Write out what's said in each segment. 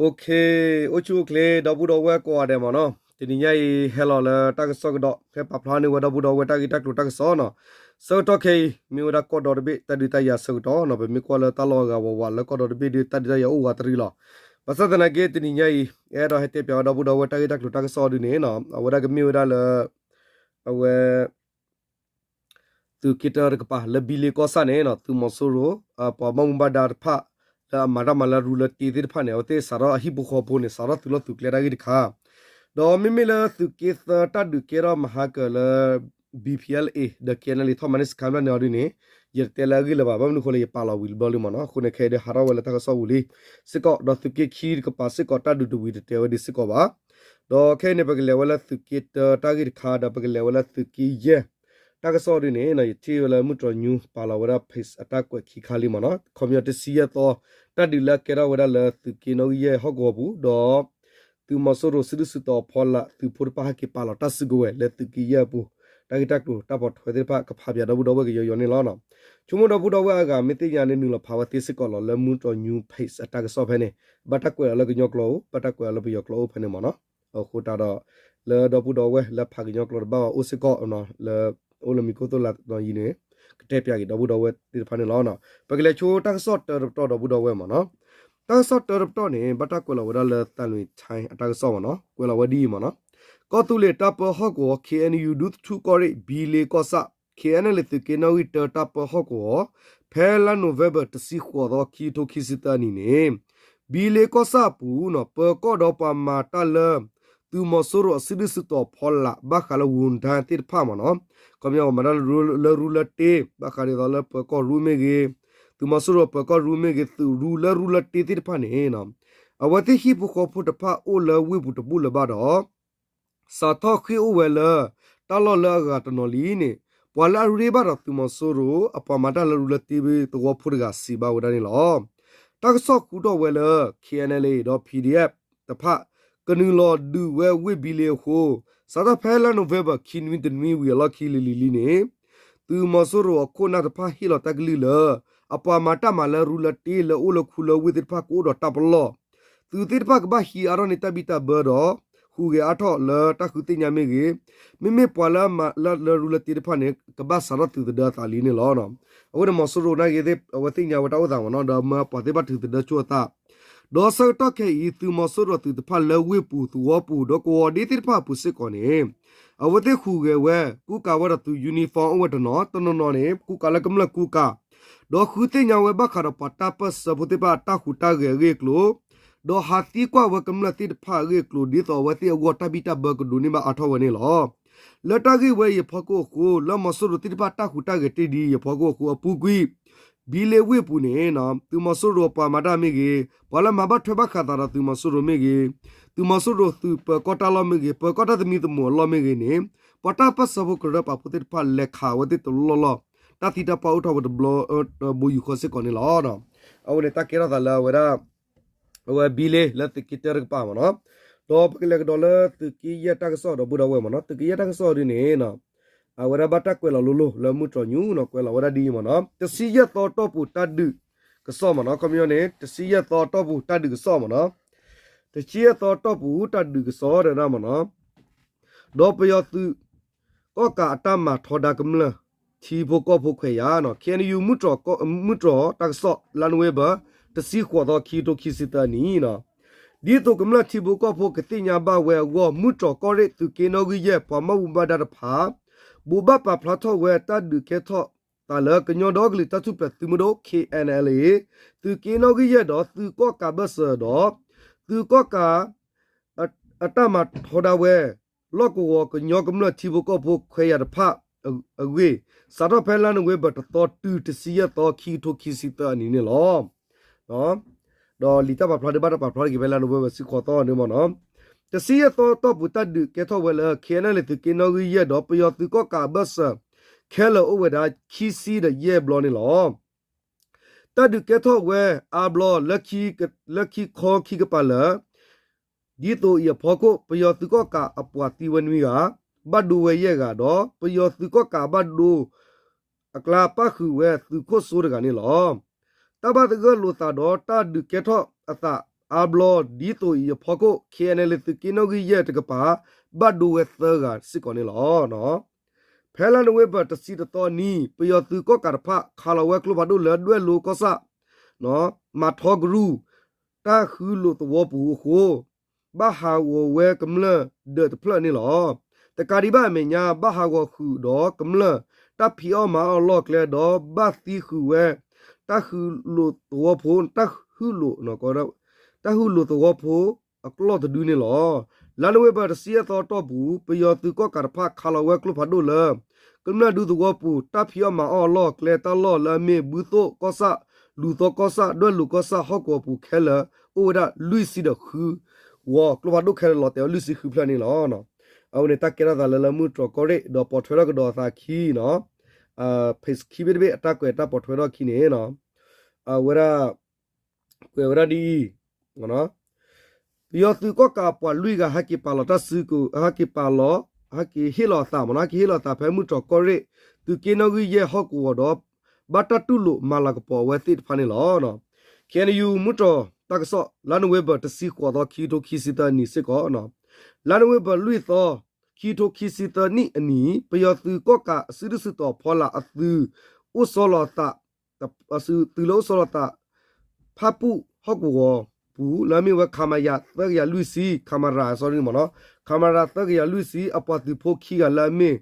OK, အိၣ်ဆူၣ်အိၣ်ချ့ ဒီပုၢ်ဒီဝဲၢ်ကိးဂၤဒဲးမ့ၢ်နီၤ, တနံၤညါအံၤ ဟဲလီၤလၢတၢ်ကစီၣ်ကဒီး ဟဲပာ်ဖျါန့ၢ်ဝဲဒီပုၢ်ဒီဝဲၢ်တၢ်ဂ့ၢ်တၢ်ကျိၤတၢ်ကစီၣ်နီၤ, ဆၢကတီၢ်ခဲအံၤ မ့ၢ်ဝဲဒၣ်ကီၢ်ဒီတဘ့ၣ်တၢ်ဒုးတၢ်ယၤဆၢကတီၢ်နီၤ, ပမ့ၢ်ကွၢ်လၢတၢ်လီၢ်အဂၤဝးဝးလၢကီၢ်ဒီတဘ့ၣ်ဒီး တၢ်ဒုးတၢ်ယၤအိၣ်ဝးတရံးလီၤ. ဘၣ်ဆၣ်သနာ်က့ တနံၤညါအံၤ အဲၣ်ဒိးဟဲတဲပၠးဝဲဒီပုၢ်ဒီဝဲၢ်တၢ်ဂ့ၢ်တၢ်ကျိၤတၢ်ကစီၣ်ဒ်န့ၣ်နီၤ, အဝဲဒၣ်ကမ့ၢ်ဝဲဒၣ်လၢ အဝဲ သုးက့တၢတကပၤလၢဘံလ့ကီၢ်ဆၣ်န့ၣ်နီၤ, သုးမီၤစိရိၤ ပှၤဘၣ်မူဘၣ်ဒါတဖၣ် လၢအမၤတၢ်မၤလၢရူလၢတ့သ့ၣ်တဖၣ်န့ၣ် အဝဲသ့ၣ်စးထီၣ်အဟံၣ်ဖိဃီဖိန့ၣ် စးထီၣ်သုးလီၢ်သုးကျဲတၢ်ဂ့ၢ်တခါ, ဒီးမ့မ့ၢ်လၢသုးက့သၢတၢ်ဒုးကဲထီၣ်မဟါကၢၤလၢ B P L A ဒီး K N L A ထီၣ်မၤန့ၢ်စခါဘျီန့ၣ်အီၤဒ်န့ၣ်, ယတတဲလၢအဂ့ၢ်လၢၤဘၣ်, ဘၣ်မနုၤအဃိလဲၣ် ယပာ်လီၤဝံၤတဘျီလံမ့ၢ်နီၤ, အဃိန့ၣ် ခဲအံၤဒီးဟးထီၣ်ဝဲလၢတၢ်ကစီၣ်ပူၤလံ, စ့ၢ်ကီး ဒီးသုးက့ခံတကပၤစ့ၢ်ကီး တၢ်ဒုးတဝံၤတတဲဝဲဒ်စ့ၢ်ကီးဘၣ်. ဒီးခဲအံၤန့ၣ် ပကလဲၤဝဲလၢသုးက့တၢတၢ်ဂ့ၢ်တခါ ဒီးပကလဲၤဝဲလၢသုးက့ယဲၢ် တၢ်ကစီၣ်ဒ်န့ၣ်နီၤ, ယထံၣ်ဝဲလၢမုၢ်တြီၤညူပာ်လီၤဝဲဒၣ် page အတၢ်ကွဲးခံခါလံမ့ၢ်နီၤ, ခီပညီတဆံယဲၢ်သီ တၢ်ဒုးလၢအကဲထီၣ်ဝဲဒၣ်လၢသုးက့နီၣ်ဂံၢ်ယဲၢ်ဟီၣ်ကဝီၤပူၤ ဒီး သုးမီၤစိရိၤစုဒုၣ်စုတီၤအဖီလာ် သုးဖိတဖၣ်ဟဲက့ၤပာ်လီၤတၢ်စုကဝဲၤလၢသုးက့ယဲၢ်အပူၤ, တၢ်ဂ့ၢ်တၢ်ကျိၤတၢ်ပိာ်ထွဲသ့ၣ်တဖၣ် ကဖးပၠးဒီပုၢ်ဒီဝဲၢ်ကယီယီန့ၣ်လီၤ. ဆိကမိၣ်ဒီပုၢ်ဒီဝဲၢ်အဂၤ မ့ၢ်သ့ၣ်ညါန့ၣ် နုာ်လီၤဖးဝဲသ့စ့ၢ်ကီးလီၤ လၢမုၢ်တြီၤညူ page အတၢ်ကစီၣ်ဖဲန့ၣ်, ဘၣ်တၢ်ကွဲးလီၤလၢကညီကျိာ်အိၣ် ဘၣ်တၢ်ကွဲးလီၤလၢပယီၤကျိာ်အိၣ်ဖဲန့ၣ်မ့ၢ်နီၤ, အဃိသတးဒီး လၢဒီပုၢ်ဒီဝဲၢ်လၢဖးကညီကျိာ်တဘၣ်ဘၣ်အိၣ်စ့ၢ်ကီး လၢ အိၣ်လၢမံၤခိၣ်သိၣ်လးနီၤယံၤန့ၣ် ကတဲပၠးက့ၤဒီပုၢ်ဒီဝဲၢ်သ့ၣ်တဖၣ်န့ၣ်လီၤ. ပကလဲၤဆိတၢ်ကစီၣ်တၢတပတီၢ်ဒီပုၢ်ဒီဝဲၢ်မ့ၢ်နီၤ, တၢ်ကစီၣ်တၢတပတီၢ်န့ၣ် ဘၣ်တၢ်ကွဲးလီၤဝဲဒၣ်လၢ သံလွင်တိုင်း အတၢ်ကစီၣ်မ့ၢ်နီၤ, ကွဲးလီၤဝဲဒ်အံၤမ့ၢ်နီၤ, ကီၢ်သူလ့ၤတၢ်ပၢဟီၣ်ကဝီၤ K N U ဒူသထူၣ်ကီၢ်ရ့ၣ် ဘံလ့ကီၢ်ဆၣ် K N L A သုးက့နီၣ်ဂံၢ်တၢတၢ်ပၢဟီၣ်ကဝီၤ ဖဲလါနိၣ်ဝ့ဘၢၣ် တဆံဃိးသီ ခံကထိခံဆံသၢနံၣ်န့ၣ် ဘံလ့ကီၢ်ဆၣ်အပူၤနီၤ ပၢၤကီၢ်ဒီးပှၤမၤတၢ်လၢ သုးမီၤစိရိၤအစုဒုၣ်စုတီၤအဖီလာ် ဘၣ်ဃးလၢ ဝူၣ်တၢ် သ့ၣ်တဖၣ်မ့ၢ်နီၤ, ခီပညီပှၤမၤတၢ်လၢရူလၢတ့ ဘၣ်ဃးဒ်သိးလၢပၢၤကီၢ်ရူမ့ၢ်ဂ့ၤ, သုးမီၤစိရိၤပၢၤကီၢ်ရူမ့ၢ်ဂ့ၤ, သုးရူလၢရူလၢတ့သ့ၣ်တဖၣ်န့ၣ် အဝဲသ့ၣ်ဟံၣ်ဖိဃီဖိတဖၣ်အိၣ်လၢဝ့ၢ်ပူၤတဘူၣ်လၢၤဘၣ်ဒီး စးထီၣ်ဃ့ၢ်အိၣ်ဝဲလၢ တၢ်လီၢ်လၢအဂၤတနီၤလံန့ၣ် ပှၤလၢအရ့ဘၣ်ဒီးသုးမီၤစိရိၤ အပှၤမၤတၢ်လၢရူလၢတ့သဝီဖိတဂၤစံးဘၣ်ဝဲဒၣ်န့ၣ်လီၤ. တၢ်ကစီၣ်ဃုထီၣ်ဝဲလၢ K N L A ဒီး P D F တဖၣ် ကနုာ်လီၤဒုးဝဲဝ့ၢ်ဘံလ့အဃိ စးထီၣ်ဖဲလါနိၣ်ဝ့ဘၢၣ် ခံနွံတနွံဝံၤအလီၢ်ခံလံၤလံၤလံန့ၣ် သုးမီၤစိရိၤအခိၣ်နၢ်တဖၣ်ဟ့ၣ်လီၤတၢ်ကလုၢ်လၢ အပှၤမၤတၢ်မၤလၢရူလၢတ့လၢအိၣ်လၢခူလၢဝ့ၢ်သ့ၣ်တဖၣ်ကအိၣ်ဒီးတၢ်ပလီၢ် သုးသ့ၣ်တဖၣ်ကဘၣ်ဟံးအါထီၣ်န့ၢ်တၢ်ဘံၣ်တၢ်ဘၢဒီး ဟူးဂဲၤအါထီၣ်လၢတၢ်ဃုသ့ၣ်ညါမ့ၢ်ဂ့ၤ, မ့မ့ၢ်ပှၤလၢအမၤလၢလၢရူလၢတ့တဖၣ်န့ၣ် ကဘၣ်စးထီၣ်သုးသဒၢအသးလံန့ၣ်လီၤ. အဃိန့ၣ်မီၤစိရိၤနာ်က့ အဝဲသ့ၣ်ညါဝဲတၢ်အိၣ်သးမ့ၢ်နီၤ ဒီးမၢပှၤသ့ၣ်တဖၣ်ထုးသဒၢဆိအသး ဒီးဆၢကတီၢ်ခဲအံၤ သုးမီၤစိရိၤသုးတဖၣ်လၢဝ့ၢ်ပူၤသဝီပူၤဒီးကဝီၤဒ့သ့ၣ်တဖၣ်အပူၤစ့ၢ်ကီးန့ၣ် အဝဲသ့ၣ်ဟူးဂဲၤဝဲ ကူကၤဝဲဒီးသုး uniform အိၣ်ဝဲတနီၤ တနီၤနီၤန့ၣ် ကူကၤလၢကမျၢၢ်ကူကၤ ဒီးဃုသ့ၣ်ညါဝဲဘၣ်ဃးဒီးပှၤတၢ်ပၢၢ်ဆၢဖိသ့ၣ်တဖၣ်အတၢ်ဟူးတၢ်ဂဲၤအဂ့ၢ်အကျိၤ ဒီးဟးသံကွၢ်ဝဲကမျၢၢ်သ့ၣ်တဖၣ်အဂ့ၢ်အကျိၤ ဒ်သိးအဝဲသ့ၣ်အဂီၢ်တၢ်ဘံၣ်တၢ်ဘၢကဒိးန့ၢ်ဘၣ်အါထီၣ်ဝဲန့ၣ်လီၤ. လၢတၢ်ဂ့ၢ်ဝဲအံၤအဖီခိၣ်အဃိ လၢမီၤစိရိၤသ့ၣ်တဖၣ်တၢ်ဟူးတၢ်ဂဲၤတ့ၢ်ဒံးအံၤအဖီခိၣ်အဃိအပူၤကွံာ် ဘံလ့ဝ့ၢ်ပူၤန့ၣ် သုးမီၤစိရိၤအပှၤမၤတၢ်မ့ၢ်ဂ့ၤ, ပှၤလၢမၤဘၣ်ထွဲဘၣ်ဃးသးဒီးသုးမီၤစိရိၤမ့ၢ်ဂ့ၤ, သုးမီၤစိရိၤသုးပၢၤကီၢ်တၢ်လီၢ်မ့ၢ်ဂ့ၤ, ပၢၤကီၢ်တၢ်သမံသမိးအလီၢ်မ့ၢ်ဂ့ၤန့ၣ် ပှၤတၢ်ပၢၢ်ဆၢဖိကရၢပာ်ဖိသ့ၣ်တဖၣ်လဲၤခးဝဲသ့ၣ်တလီၢ်လီၢ် တၢ်သံတၢ်ပှၢ်အိၣ်ထီၣ်ဝဲတဘျီ ဘိယူၢ်ဃီစ့ၢ်ကီးန့ၣ်လီၤ. အဝဲန့ၣ်တၢ်ကဲထီၣ်သးလၢအဝဲဒၣ် အဝဲဘံလ့လၢသုးက့တၢတကပၤမ့ၢ်နီၤ, ဒီးပကလဲၤကဒီးလၢသုးက့ယဲၢ်တၢ်ကစီၣ်ဒီပုၢ်ဒီဝဲၢ်မ့ၢ်နီၤ, သုးက့ယဲၢ်တၢ်ကစီၣ်ဒ်န့ၣ် အဝဲဒၣ်ဘၣ်တၢ်ကွဲးလီၤလိၤလိၤလၢမုၢ်တြီၤညူနီၤ, ကွဲးလီၤဝဲဒၣ်ဒ်အံၤမ့ၢ်နီၤ, တဆံယဲၢ်သီတီၢ်ပူၤတၢ်ဒုးကစီၣ်မ့ၢ်နီၤ, ခီပညီန့ၣ် တဆံယဲၢ်သီတီၢ်ပူၤတၢ်ဒုးကစီၣ်မ့ၢ်နီၤ, တဆံယဲၢ်သီတီၢ်ပူၤတၢ်ဒုးကစီၣ်ဒၣ်မ့ၢ်နီၤ, ဒီးပယီၤသုး ကီၣ်ကးအတၢ်မၤထီဒါကမျၢၢ် ထံဖိကီၢ်ဖိခွဲးယာ်နီၤ, ခ့ၣ်အဲၣ်ယူၣ် မုၢ်တြီၤတၢ်ကစီၣ် လါနိၣ်ဝ့ဘၢၣ် တဆံဃိးသီ ခံကထိခံဆံသၢနံၣ်နီၤ, ဒ်သိးကမျၢၢ်ထံဖိကီၢ်ဖိကသ့ၣ်ညါဘၣ်ဝဲအဂီၢ် မုၢ်တြီၤကီၢ်ရ့ၣ်သုးက့နီၣ်ဂံၢ်ယဲၢ် ပှၤဘၣ်မူဘၣ်ဒါတဖၣ် ဘိးဘၣ်ပာ်ဖျါထီၣ်ဝဲတၢ်ဒုးကဲထီၣ်သးလၢ ကညီဒီကလုာ်တၢ်ထူၣ်ဖျဲးသုးမုၢ်ဒိၣ် K N L A သုးက့နီၣ်ဂံၢ်ယဲၢ်ဒီးသုးကီၣ်ကးဘၢၣ်စၢၤဒီး သုးကီၣ်ကး အတၢ်မၤထီဒါဝဲ လီၢ်ကဝီၤကညီကမျၢၢ်ထံဖိကီၢ်ဖိခွဲးယာ်တဖၣ်အဂ့ၢ် စးထီၣ်ဖဲလါနိၣ်ဝ့ဘၢၣ်တသီတုၤတဆံယဲၢ်သီ ခံကထိခံဆံသၢအနံၤန့ၣ်လီၤ. ဒီးလံာ်တၢ်ပာ်ဖျါဒ်ဘၣ်တၢ်ပာ်ဖျါတက့ၢ်ဖဲလါနိၣ်ဝ့ဘၢၣ် တဆံဃိးသီန့ၣ်မ့ၢ်နီၤ, တဆံယဲၢ်သီတီၢ်ပူၤတၢ်ဒုးကဲထီၣ်ဝဲလၢ ခ့ၣ်အဲၣ်ယူၣ် သုးက့နီၣ်ဂံၢ်ယဲၢ်ဒီးပယီၤသုးကီၣ်ကးအဘၢၣ်စၢၤ ခဲလၢာ်အိၣ်ဝဲဒၣ်ခံဆံဒီးယဲၢ်ဘျီန့ၣ်လီၤ. တၢ်ဒုးကဲထီၣ်ဝဲအါဘျီ လၢခံခီခံကပၤလၢာ် ဒ်သိးအံၤအဖီခိၣ် ပယီၤသုးကီၣ်ကးအပှၤသံဝဲနွံဂၤ, ဘၣ်ဒိဝဲယဲၢ်ဂၤဒီး ပယီၤသုးကီၣ်ကးအဘၣ်ဒိအကျါပၣ်ဃုာ်ဝဲသုးခိၣ်စိတဂၤန့ၣ်လီၤ. တၢ်ဘၣ်သဂၢၢ်လိာ်သးဒီးတၢ်ဒုးကဲထီၣ်အသး အါဘျီဒ်သိးအံၤအဖီခိၣ် ခ့ၣ်အဲၣ်ယူၣ် သုးက့နီၣ်ဂံၢ်ယဲၢ်တကပၤ ဘၣ်ဒိဝဲသၢဂၤစ့ၢ်ကီးန့ၣ်လီၤ. ဖဲလါနိၣ်ဝ့ဘၢၣ်တဆံတသီနံၤ ပယီၤသုးကီၣ်ကးတဖၣ် ခးလီၤဝဲကျိဖးဒိၣ်လၢဒွဲၣ်လိၤကီၢ်ဆၣ် မၤထီကရူၢ် တၢ်ဃုလိာ်သဝီပူၤအဃိ ဘၣ်ဟးဂီၤဝဲကမျၢၢ်ဒၢးတဖျၢၣ်န့ၣ်လီၤ. တကးဒံးဘၣ်အမဲာ်ညါ ဘၣ်ဟးဂီၤဃုာ်ဒီးကမျၢၢ် တၢ်ဖံးအီၣ်မၤအီၣ်အလီၢ်အကျဲ ဒီးဘၣ်သံဃုာ်ဝဲ တၢ်ဃုလိာ်သဝီဖိ တၢ်ဃုလိာ် တၢ်ဃုလိာ်သဝီဖိအကျီၢ်တဒုန့ၣ်လီၤ. လါနိၣ်ဝ့ဘၢၣ်တဆံယဲၢ်သီအတီၢ်ပူၤ ပယီၤသုးကီၣ်ကးတဖၣ် ခးလီၤဝဲကျိဖးဒိၣ်လၢ ကမျၢၢ်ဒူသဝီပူၤ တၢ်ဖံးအီၣ်မၤအီၣ်အလီၢ်အကျဲ တၢ်လီၢ်လၢအမ့ၢ် ဘုသိၣ်ကီၢ်ဆၣ်, လူၤသီကီၢ်ဆၣ်, ဒွဲၣ်လိၤကီၢ်ဆၣ် ဟီၣ်ကဝီၤပူၤခဲလၢာ် အိၣ်ဝဲဒၣ်လွံၢ်ဆံဒီးဃုဂၤ, ကျိဖးဒိၣ်ခဲလၢာ်လီၤတဲာ်ဝဲလွံၢ်ဆံဃုဖျၢၣ်န့ၣ်လီၤ. အဝဲန့ၣ်တၢ်ကဲထီၣ်သးလၢလၢမုၢ်တြီၢ်ကီၢ်ရ့ၣ် ဒီးပိာ်ထွဲထီၣ်ကဒီးအသးခံနီၤ, ဖ့းခံဘ့ၣ်တဘ့ၣ် အတၢ်ကွဲးတၢ်ပိာ်ထွဲထီၣ်ခံန့ၣ် အဝဲဒၣ် ကွဲးဝဲဒၣ်ဒ်အံၤ, ပယီၤသုးကီၣ်ကးပှၤလွံၢ်ဂၤ ဟဲက့ၤပာ်လီၤတၢ်စုကဝဲၤ ဟဲက့ၤပာ်လီၤ, ဟဲက့ၤဟ့ၣ်လီၤအသးမ့ၢ်နီၤ, ဟဲက့ၤဟ့ၣ်လီၤအသးဖဲမုၢ်တြီၢ်ကီၢ်ရ့ၣ် သုးက့နီၣ်ဂံၢ်ယဲၢ်ဟီၣ်ကဝီၤဒီး ဘၣ်တၢ်တူၢ်လိာ်မၤလၤကပီၤအဝဲသ့ၣ်တဖၣ်န့ၣ်လီၤ. ခ့ၣ်အဲၣ်ယူၣ် မုၢ်တြီၢ်တၢ်ကစီၣ် လါနိၣ်ဝ့ဘၢၣ်တဆံဃိးသီ ခံကထိခံဆံသၢနံၣ်စ့ၢ်ကီး, လါနိၣ်ဝ့ဘၢၣ်လွံၢ်သီ ခံကထိခံဆံသၢနံၣ်အနံၤ ပယီၤသုးကီၣ်ကးအစုဒုၣ်စုတီၤဖီလာ်အသုးအိၣ်ဆီလီၤအသး သုးလၢအိၣ်ဆီလီၤသး ဖၣ်ပူၣ်ဟီၣ်ကဝီၤပူၤ လၢအမ့ၢ်ဝဲ ခမရ သၢကယၤလွံၢ်ဆံ, ခမရ sorry မ့ၢ်နီၤ, ခမရ သၢကယၤလွံၢ်ဆံ အပှၤသုးဖိခံဂၤလၢအမ့ၢ်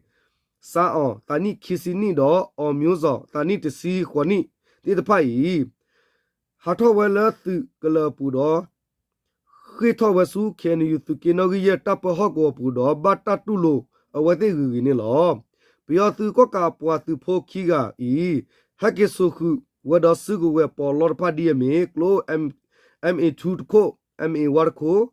စါအီၤ သးနံၣ်ခံဆံနံၣ် ဒီး အီၣ်မၠိစီၤ သးနံၣ်တဆံဃိးနံၣ်သ့ၣ်တဖၣ်အံၤ ဟးထီၣ်ဝဲလၢသုးကလၢၤအပူၤဒီး ဃ့ၢ်ထီၣ်ဝဲဆူ ခ့ၣ်အဲၣ်ယူၣ် သုးက့နီၣ်ဂံၢ်ယဲၢ်တၢ်ပၢဟီၣ်ကဝီၤပူၤဒီး ဘၣ်တၢ်တူၢ်လိာ်အဝဲသ့ၣ်ဂ့ၤဂ့ၤန့ၣ်လီၤ. ပယီၤသုးကီၣ်ကးအပှၤသုးဖိခံဂၤအံၤ ဟဲက့ၤစိာ်ဃုာ်ဝဲဒီးစုကဝဲၤပီးလီတဖၣ်ဒ်အမ့ၢ် ကျိ M-, အ့ၣ်ထူတခိၣ်, အ့ၣ်ဝါတခိၣ်,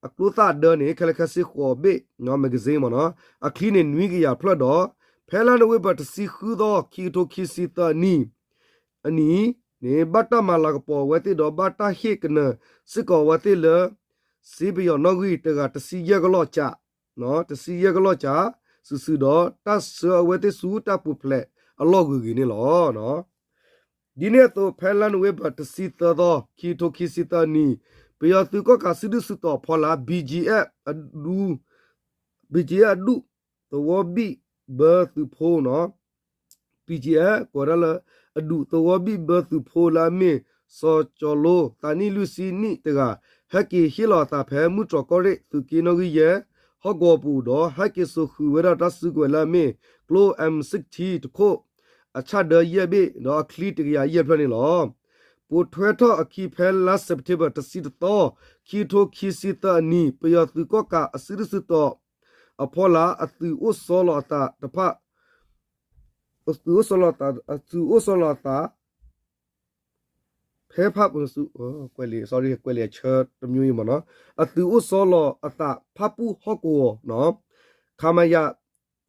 အကျိသၣ်ဒၢန့ၣ် ခဲလၢာ်ခဲဆ့ဃိးဘ့ၣ် magazine မ့ၢ်နီၤ, အချံန့ၣ်နွံကယၤဖျၢၣ်ဒီး ဖဲလါနိၣ်ဝ့ဘၢၣ်တဆံဃုသီ ခံကထိခံဆံသၢနံၣ် အနံၤန့ၣ် ဘၣ်တၢ်မၤလၤကပီၤအဝဲသ့ၣ်ဒီး ဘၣ်တၢ်ဟ့ၣ်ကနၢၤစ့ၢ်ကီးအဝဲသ့ၣ်လၢ စ့ပယီၤနီၣ်ဂံၢ်တဂၤတဆံယဲၢ်ကလီၢ်ကး, တဆံယဲၢ်ကလီၢ်ကး စုာ်စုာ်ဒီး တၢ်ဆှၢအဝဲသ့ၣ်ဆူတၢ်ပူၤဖျဲးအလီၢ်ဂ့ၤဂ့ၤန့ၣ်လီၤ. ဒ်န့ၣ်အသိး ဖဲလါနိၣ်ဝ့ဘၢၣ်တဆံသၢသီ ခံကထိခံဆံသၢနံၣ် ပယီၤသုးကီၣ်ကးစုဒုၣ်စုတီၤဖီလာ် ဘံၣ်ကၠံၣ်အဲၣ် ဘံၣ်ကၠံၣ်အဲၣ်အဒူၣ်သဝီဘံၣ်ဘၢသုးဖိနီၤ, ဘံၣ်ကၠံၣ်အဲၣ် ကိးဝဲဒၣ်လၢ အဒူၣ်သဝီဘံၣ်ဘၢသုးဖိလၢအမ့ၢ် စီၤကၠီၤလိ သးနံၣ်လွံၢ်ဆံနံၣ်တဂၤ ဟဲက့ၤဟ့ၣ်လီၤအသးဖဲမုၢ်တြီၢ်ကီၢ်ရ့ၣ် သုးက့နီၣ်ဂံၢ်ယဲၢ် ဟီၣ်ကဝီၤပူၤဒီး ဟဲက့ၤစိာ်ဃုာ်ဝဲဒၣ်တၢ်စုကဝဲၤလၢအမ့ၢ် ကျိ M sixty တခိၣ် အဆၣ်ဒၢယဲၢ်ဘ့ၣ် ဒီးအချံတကယၤယဲၢ်ဖျၢၣ်န့ၣ်လီၤ. ပိာ်ထွဲထီၣ်အခံဖဲလါ September တဆံတသီ ခံကထိခံဆံသၢအနံၤ ပယီၤသုးကီၣ်ကးအစုဒုၣ်စုတီၤ အဖီလာ် အသုးအိၣ်ဆီလီၤအသးတဖၣ် အသုးအိၣ်ဆီလီၤသး အသုးအိၣ်ဆီလီၤအသး ဖဲဖး ကွဲးလံာ် sorry ကွဲးလံာ်အဆၢတမျိုးအံၤမ့ၢ်နီၤ, အသုးအိၣ်ဆီလီၤအသးဖၣ်ပူၣ်ဟီၣ်ကဝီၤနီၤ, ခမရ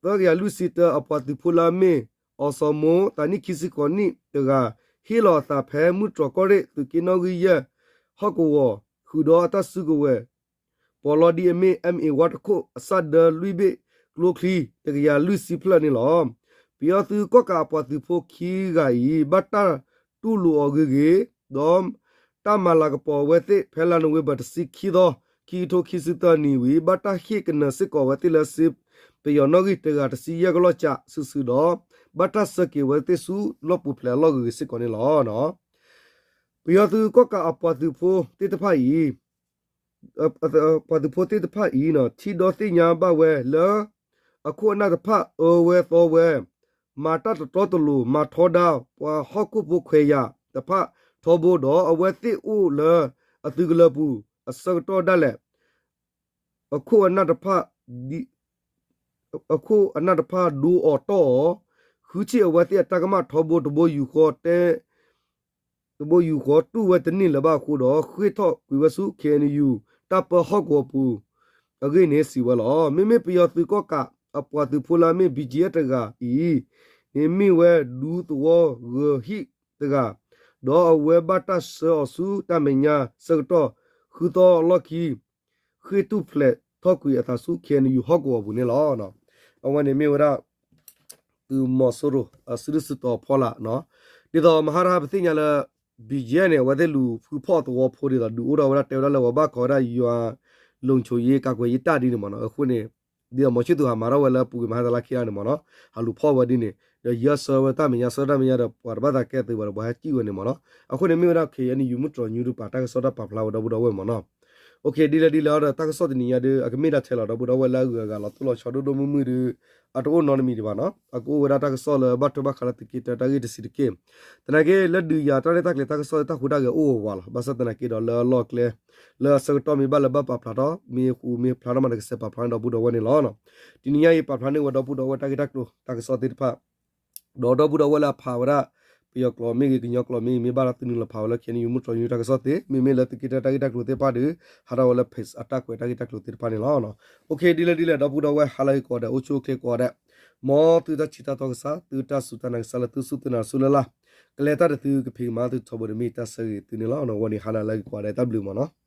သၢကယၤလွံၢ်ဆံတၢ အပှၤသုးဖိလၢအမ့ၢ် အီၣ်စီၤမိ သးနံၣ်ခံဆံဃိးနံၣ်တဂၤ ဟ့ၣ်လီၤအသးဖဲမုၢ်တြီၢ်ကီၢ်ရ့ၣ် သုးက့နီၣ်ဂံၢ်ယဲၢ် ဟီၣ်ကဝီၤ ဃုာ်ဒီးအတၢ်စုကဝဲၤ ပီးလီဒ်အမ့ၢ် M A one တခိၣ် အဆၣ်ဒၢလွံၢ်ဘ့ၣ် ကျိချံ တကယၤလွံၢ်ဆံဖျၢၣ်န့ၣ်လီၤ. ပယီၤသုးကီၣ်ကးအပှၤသုးဖိခံဂၤအံၤ ဘၣ်တၢ်တူၢ်လိာ်အီၤဂ့ၤဂ့ၤ ဒီး တၢ်မၤလၤကပီၤအဝဲသ့ၣ် ဖဲလါနိၣ်ဝ့ဘၢၣ်တဆံခံသီ ခံကထိခံဆံသၢနံၣ်ဝံၤ ဘၣ်တၢ်ဟ့ၣ်ကနၢၤစ့ၢ်ကီးအဝဲသ့ၣ်လၢစ့ပယီၤနီၣ်ဂံၢ်တဂၤတဆံယဲၢ်ကလီၢ်ကးစုာ်စုာ်ဒီး ဘၣ်တၢ်ဆှၢက့ၤအဝဲသ့ၣ်ဆူလီၢ်ပူၤဖျဲးအလီၢ်ဂ့ၤဂ့ၤစ့ၢ်ကီးန့ၣ်လီၤ. ပယီၤသုးကီၣ်ကးအပှၤသုးဖိသ့ၣ်တဖၣ်အံၤ ပှၤသုးဖိသ့ၣ်တဖၣ်အံၤ ထံၣ်ဒီးသ့ၣ်ညါဘၣ်ဝဲလၢ အခိၣ်အနၢ်တဖၣ်အၢဝဲသီဝဲ, မၤတၢ်တတီတလိၤ မၤထီဒါ ပှၤဟီၣ်ခိၣ်ဖိခွဲးယာ်တဖၣ်ထီဘိဒီး အဝဲသ့ၣ်အိၣ်လၢအသုးကလၢၤပူၤအဆၢကတီၢ်ဒၣ်လဲာ် အခိၣ်အနၢ်တဖၣ် အခိၣ်အနၢ်တဖၣ်ဒိအီၤတီၢ်အီၤ, ဃုထံၣ်အဝဲသ့ၣ်အတၢ်ကမၣ်ထီဘိတဘိယူၢ်ဃီတဲ တဘိယူၢ်ဃီတူၢ်ဝဲတန့ၢ်လၢၤဘၣ်အဃိဒီး ဃ့ၢ်ထီၣ်ကွံာ်ဝဲဆူ K N U တၢ်ပၢဟီၣ်ကဝီၤပူၤအဂ့ၢ်န့ၣ်စံးဝဲလီၤ. မ့မ့ၢ်ပယီၤသုးကီၣ်ကးအပှၤသုးဖိလၢအမ့ၢ် B G F တဂၤအံၤန့ၣ် မ့ၢ်ဝဲဒူသဝီဂၢၤဟံၣ်တဂၤ, ဒီးအဝဲဘၣ်တၢ်ဆှၢအီၤဆူတၢ်မဲာ်ညါဆၢကတီၢ် ဃုသီအလီၢ်ခံ ဃ့ၢ်တူၢ်ဖျဲးထီၣ်ကွံာ်အသးဆူ K N U ဟီၣ်ကဝီၤပူၤန့ၣ်လီၤ. အဝဲန့ၣ်မ့ၢ်ဝဲဒၣ် သုးမီၤစိရိၤအစုဒုၣ်စုတီၤဖီလာ်, ဒ်သိးမဟါတဟါပသ့ၣ်ညါလၢ ဘံယဲၢ်န့ၣ် အဝဲသ့ၣ်လူၤဖုဖီၣ်သဝီဖိဒ်သိး ဒုးအိၣ်ထီၣ်ဝဲဒၣ်တဲဝဲဒၣ်လၢပှၤဘၣ်ကိးဝဲဒၣ် ယွၤ လုံခြုံရေးကာကွယ်ရေးတပ် ဒ်န့ၣ်မ့ၢ်နီၤ. အဃိန့ၣ် ဒ်သိး မောင်ချစ်သူ ဟးမၤထီၣ်ဝဲလၢအပူၤကွံာ်မဟါတလါခံလါန့ၣ်မ့ၢ်နီၤ, ဟးလူၤဖီၣ်ဝဲဒ်န့ၣ် ဒီးယဲၢ်ဆၢဝဲတၢ်မဲာ်ညါ ဆၢတၢ်မဲာ်ညါဒီး ပှၤတဘၣ်သးကဲသုးဘၣ်ဒီး ပှၤဟဲစံၣ်ဝဲန့ၣ်မ့ၢ်နီၤ. အဃိန့ၣ်မ့ၢ်ဝဲဒၣ် KNU မုၢ်တြီၤညူတပၤ တၢ်ကစီၣ်တၢ်ပာ်ဖျါဝဲဒီပုၢ်ဒီဝဲၢ်မ့ၢ်နီၤ. ဒ်လဲၣ်ဒ်လဲၣ်ဒီး တၢ်ကစီၣ်တနံၤညါဒီး အကမ့ၢ်ဒၣ်ထဲလီၤ ဒီပုၢ်ဒီဝဲၢ်လၢအဂုၤအဂၤလီၤတိၢ်လီၤဆီဒိၣ်ဒိၣ်မုၢ်မုၢ်ဒီး အတအိၣ်နီတမံၤဒံးဘၣ်နီၤ. အကအိၣ်ဝဲဒၣ်တၢ်ကစီၣ်လၢဘၣ်ထွဲဘၣ်ဃးလၢသုးက့တၢတၢ်ဂ့ၢ်တဆံးတက့ၢ်. သနာ်က့ လၢဒုးယၤတၢ်ရဲၣ်တၢ်ကျဲၤတၢ်ကစီၣ်တၢ်ဟူးတၢ်ဂဲၤအိၣ်ဝးဝးလီၤ. ဘၣ်ဆၣ်သနာ်က့ဒီးလၢအလီၢ်ကျဲ လၢအဆၢကတီၢ်မ့ၢ်ဘၣ်လၢဘၣ်ပာ်ဖျါထီၣ် မ့ၢ်ဟူးမ့ၢ်ဖျါထီၣ်မးဒီးကစဲးပာ်ဖျါန့ၢ်ဒီပုၢ်ဒီဝဲၢ်န့ၣ်လီၤ. တနံၤညါအံၤ ပာ်ဖျါန့ၢ်ဝဲဒီပုၢ်ဒီဝဲၢ်တၢ်ဂ့ၢ်တၢ်ကျိၤတၢ်ကစီၣ်သ့ၣ်တဖၣ် ဒီးဒီပုၢ်ဒီဝဲၢ်လၢအဖးဝဲဒၣ် ပယီၤကျိာ်မ့ၢ်ဂ့ၤ ကညီကျိာ်မ့ၢ်ဂ့ၤ မ့ၢ်ဘၣ်ဒီးသုနုာ်လီၤဖးဝဲလၢ KNU မုၢ်တြီၤညူတၢ်ကစီၣ်သ့ မ့မ့ၢ်လၢသုးက့တၢတၢ်ဂ့ၢ်တၢ်ကျိၤသ့ၣ်တဖၣ်ဒီး ဟးထီၣ်ဝဲလၢ page အတၢ်ကွဲးတၢ်ဂ့ၢ်တၢ်ကျိၤသ့ၣ်တဖၣ်န့ၣ်လီၤ. ဒ်လဲၣ်ဒ်လဲၣ် ဒီပုၢ်ဒီဝဲၢ် ဟါလၢအဂ့ၤကိးဂၤဒဲး အိၣ်ဆူၣ်အိၣ်ချ့ကိးဂၤဒဲး, မ်သုတၢ်ဆံးတၢ်တီကစၢ် သုတၢ်စူၢ်တၢ်နာ်ကစၢ်လၢသုစူၢ်သုနာ်ဆူလၢ်လၢ်, ကလဲၤတၢ်ဒီးသုကဖံးကမၤသုထီဘိန့ၣ် မ့ၢ်တၢ်ဆၢဂ့ၤသုန့ၣ်လီၤ. အဝဲန့ၣ် ဟါနၤလၢအဂ့ၤကိးဂၤဒဲး တၢ်ဘျုးမ့ၢ်နီၤ.